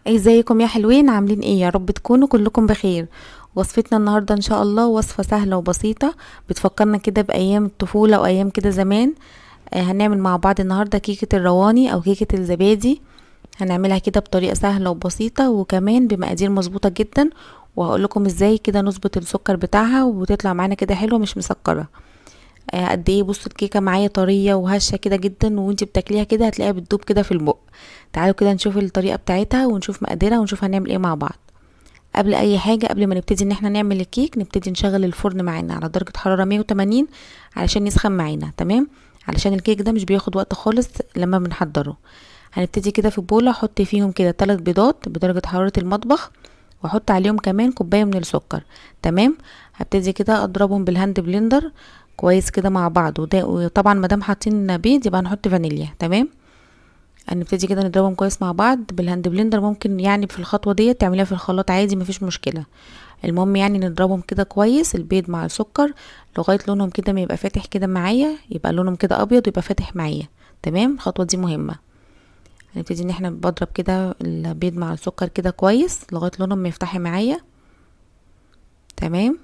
ازيكم يا حلوين؟ عاملين ايه؟ يا رب تكونوا كلكم بخير. وصفتنا النهارده ان شاء الله وصفه سهلة وبسيطة، بتفكرنا كده بايام الطفولة وايام كده زمان. هنعمل مع بعض النهارده كيكة الرواني او كيكة الزبادي. هنعملها كده بطريقة سهلة وبسيطة وكمان بمقادير مظبوطة جدا، وهقول لكم ازاي كده نظبط السكر بتاعها وتطلع معانا كده حلوة مش مسكره. قد ايه بصوا الكيكه معايا طرية وهشه كده جدا، وانتي بتاكليها كده هتلاقيها بتدوب كده في البق. تعالوا كده نشوف الطريقة بتاعتها ونشوف مقاديرها ونشوف هنعمل ايه مع بعض. قبل اي حاجة، قبل ما نبتدي ان احنا نعمل الكيك، نبتدي نشغل الفرن معانا على درجه حرارة 180 علشان يسخن معانا، تمام؟ علشان الكيك ده مش بياخد وقت خالص لما بنحضره. هنبتدي كده في بوله احط فيهم كده 3 بيضات بدرجة حرارة المطبخ، واحط عليهم كمان كوباية من السكر، تمام؟ هبتدي كده اضربهم بال hand blender كويس كده مع بعض، وطبعا ما دام حاطين بيض يبقى هنحط فانيليا، تمام؟ هنبتدي كده نضربهم كويس مع بعض بال hand blender. ممكن في الخطوة دي تعمليها في الخلاط عادي، مفيش مشكلة. المهم نضربهم كده كويس البيض مع السكر لغاية لونهم كده ما يبقى فاتح كده معايا، يبقى لونهم كده ابيض ويبقى فاتح معايا، تمام؟ الخطوة دي مهمة. هنبتدي ان احنا بضرب كده البيض مع السكر كده كويس لغاية لونهم ما يفتح معايا، تمام؟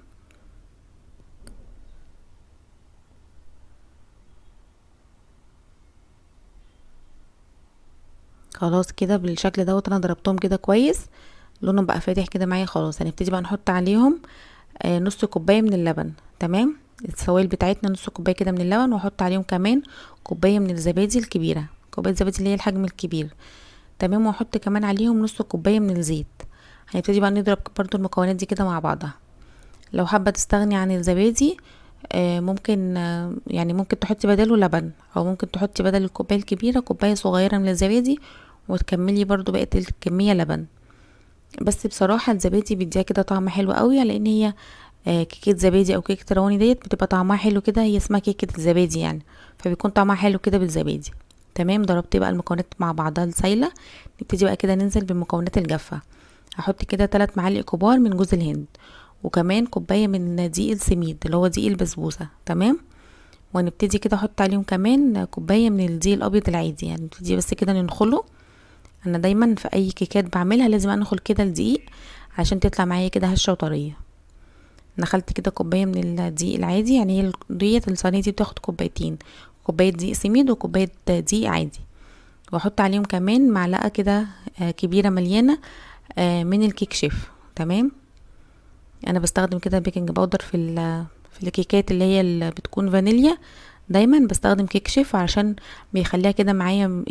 خلاص كده بالشكل دوت انا ضربتهم كده كويس، لونهم بقى فاتح كده معايا. خلاص هنبتدي بقى نحط عليهم نص كوباية من اللبن، تمام؟ السوائل بتاعتنا نص كوباية كده من اللبن، واحط عليهم كمان كوباية من الزبادي الكبيرة، كوباية زبادي اللي هي الحجم الكبير، تمام؟ واحط كمان عليهم نص كوباية من الزيت. هنبتدي بقى نضرب برضو المكونات دي كده مع بعضها. لو حابة تستغني عن الزبادي، ممكن تحطي بداله لبن، او ممكن تحطي بدل الكوباية الكبيرة كوباية صغيرة من الزبادي وتكملي برضو بقية الكمية لبن. بس بصراحة الزبادي بيديها كده طعم حلو قوي، لان هي كيكة زبادي او كيكة رواني ديت بتبقى طعمها حلو كده، هي اسمها كيكة الزبادي يعني، فبيكون طعمها حلو كده بالزبادي، تمام؟ ضربت بقى المكونات مع بعضها السايله. نبتدي بقى كده ننزل بالمكونات الجافه. هحط كده 3 معالق كبار من جوز الهند، وكمان كوباية من دقيق السميد اللي هو دقيق البسبوسه، تمام؟ ونبتدي كده احط عليهم كمان كوباية من الدقيق الابيض العادي، نبتدي بس كده ننخله. انا دايما في اي كيكات بعملها لازم انخل كده الدقيق عشان تطلع معايا كده هشه وطريه. نخلت كده كوباية من الدقيق العادي، هي ديت الصينية دي بتاخد كوبايتين، كوباية دقيق سميد وكوبايه دقيق عادي. واحط عليهم كمان معلقه كده، كبيرة مليانة، من الكيك شيف، تمام؟ انا بستخدم كده baking powder في الكيكات اللي هي اللي بتكون فانيليا، دايما بستخدم كيك شيف عشان بيخليها كده معايا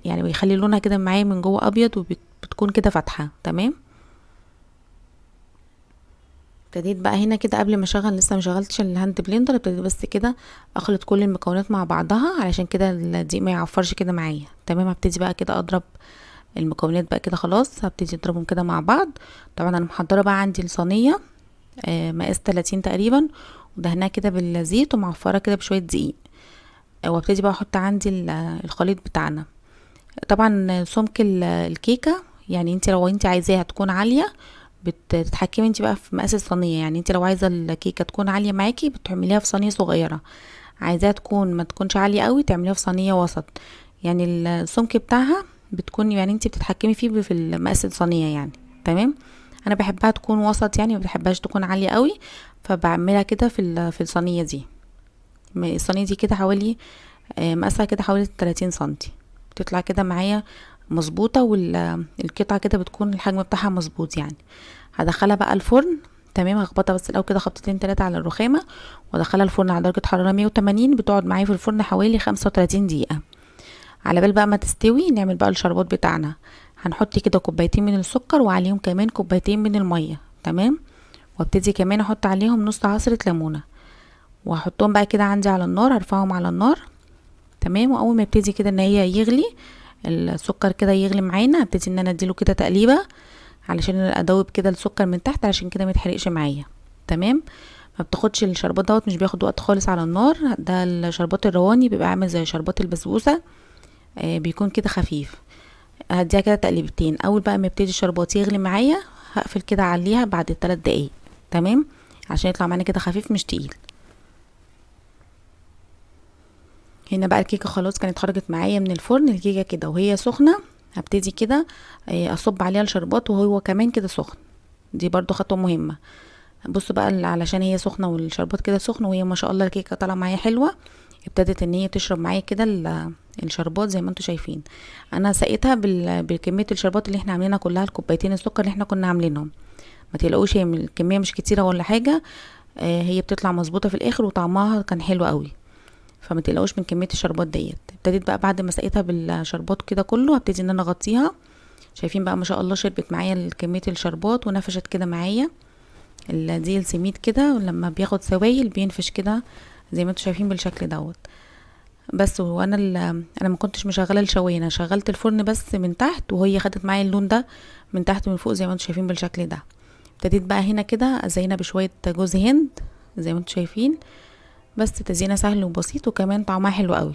يعني بيخلي لونها كده معايا من جوه ابيض وبتكون كده فاتحة، تمام؟ ابتديت بقى هنا كده قبل ما اشغل، لسه ما شغلتش ال hand blender، ابتديت بس كده اخلط كل المكونات مع بعضها علشان كده الدقيق ما يعفرش كده معايا، تمام؟ هبتدي بقى كده اضرب المكونات بقى كده، خلاص هبتدي اضربهم كده مع بعض. طبعا انا محضرة بقى عندي الصينية، مقاس 30 تقريبا، ودهناها كده بالزيت ومعفره كده بشوية دقيق، وابتدي بقى احط عندي الخليط بتاعنا. طبعا سمك الكيكه، انت لو انت عايزاها تكون عالية بتتحكمي انت بقى في مقاس الصينية، انت لو عايزه الكيكه تكون عالية معاكي بتعمليها في صينية صغيرة، عايزاها ما تكونش عالية قوي تعمليها في صينية وسط، السمك بتاعها بتكون انت بتتحكمي فيه في مقاس الصينية يعني، تمام؟ انا بحبها تكون وسط، ما بحبهاش تكون عالية قوي، فبعملها كده في الصينية دي. الصينية دي كده مقاسها كده حوالي 30 سنتي، بتطلع كده معايا مظبوطة، والقطعه كده بتكون الحجم بتاعها مظبوط. هدخلها بقى الفرن، تمام؟ هخبطها بس الاول كده خبطتين 3 على الرخامه، وادخلها الفرن على درجه حرارة 180، بتقعد معايا في الفرن حوالي 35 دقيقة. على بال بقى ما تستوي نعمل بقى الشربات بتاعنا. هنحط كده كوبايتين من السكر وعليهم كمان كوبايتين من المية، تمام؟ وابتدي كمان احط عليهم نص عصره ليمونه، وهحطهم بقى كده عندي على النار، هرفعهم على النار، تمام؟ واول ما يبتدي كده ان هي يغلي السكر كده يغلي معانا، هبتدي ان انا اديله كده تقليبه علشان ادوب كده السكر من تحت عشان كده ما يتحرقش معايا، تمام؟ ما بتاخدش الشربات دوت، مش بياخد وقت خالص على النار. ده الشربات الرواني بيبقى عامل زي شربات البسبوسه، بيكون كده خفيف. هديها كده تقليبتين، اول بقى ما يبتدي الشربات يغلي معايا هقفل كده عليها بعد 3 دقايق، تمام؟ عشان يطلع معانا كده خفيف مش تقيل. هنا بقى الكيكه خلاص كانت خرجت معايا من الفرن. الكيكه كده وهي سخنة هبتدي كده اصب عليها الشربات وهو كمان كده سخن، دي برضو خطوة مهمة. بصوا بقى علشان هي سخنة والشربات كده سخن، وهي ما شاء الله الكيكه طالعه معايا حلوة، ابتدت ان هي تشرب معايا كده الشربات زي ما انتم شايفين. انا سقيتها بكمية الشربات اللي احنا عاملينها كلها، الكوبايتين السكر اللي احنا كنا عاملينهم. ما تقلقوش هي الكمية مش كتيرة ولا حاجة، هي بتطلع مظبوطة في الاخر وطعمها كان حلو قوي، فما تقلقوش من كمية الشربات ديت. ابتديت بقى بعد ما سقيتها بالشربات كده كله هبتدي ان انا اغطيها. شايفين بقى ما شاء الله شربت معايا كمية الشربات ونفشت كده معايا دي السميد كده، لما بياخد سوائل بينفش كده زي ما انتم شايفين بالشكل دوت. بس وانا انا ما كنتش مشغله الشوايه، انا شغلت الفرن بس من تحت، وهي خدت معايا اللون ده من تحت ومن فوق زي ما انتم شايفين بالشكل ده. ابتديت بقى هنا كده ازينها بشوية جوز هند زي ما انتم شايفين، بس تزيينها سهل وبسيط وكمان طعمها حلو قوي.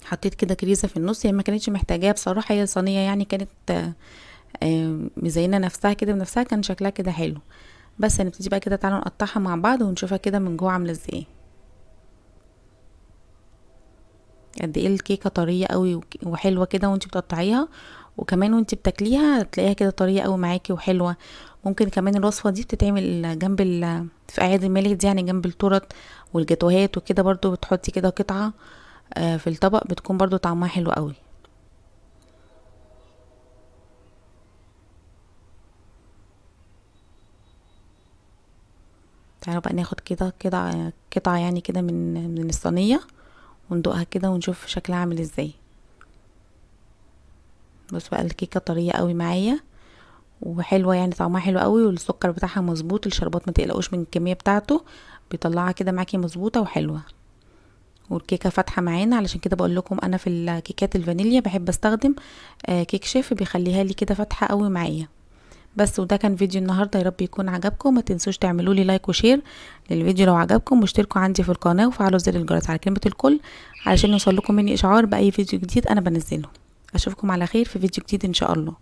حطيت كده كريزه في النص، هي ما كانتش محتاجاها بصراحة، هي صينية يعني كانت مزينة نفسها كده بنفسها، كان شكلها كده حلو. بس هنبتدي بقى كده، تعالوا نقطعها مع بعض ونشوفها كده من جوه عامله ازاي. قد ايه الكيكه طرية قوي وحلوه كده وانتي بتقطعيها، وكمان وانتي بتاكليها هتلاقيها كده طرية قوي معاكي وحلوه. ممكن كمان الوصفة دي بتتعمل جنب في اعياد الميلاد دي، يعني جنب التورت والجاتوهات وكده، برضو بتحطي كده قطعه في الطبق، بتكون برضو طعمها حلو قوي. تعالوا بقى ناخد كده كده قطعه يعني كده من الصينية وندوقها كده ونشوف شكلها عامل ازاي. بصوا بقى الكيكه طرية قوي معايا وحلوه، يعني طعمها حلو قوي، والسكر بتاعها مظبوط، الشربات ما تقلقوش من الكمية بتاعته، بيطلعها كده معاكي مظبوطة وحلوه. والكيكه فاتحة معانا، علشان كده بقول لكم انا في الكيكات الفانيليا بحب استخدم كيك شيف، بيخليها لي كده فاتحة قوي معايا. بس وده كان فيديو النهارده، يا رب يكون عجبكم. ما تنسوش تعملوا لي like و share للفيديو لو عجبكم، واشتركوا عندي في القناة وفعلوا زر الجرس على كلمة الكل علشان يوصل لكم مني اشعار باي فيديو جديد انا بنزله. اشوفكم على خير في فيديو جديد ان شاء الله.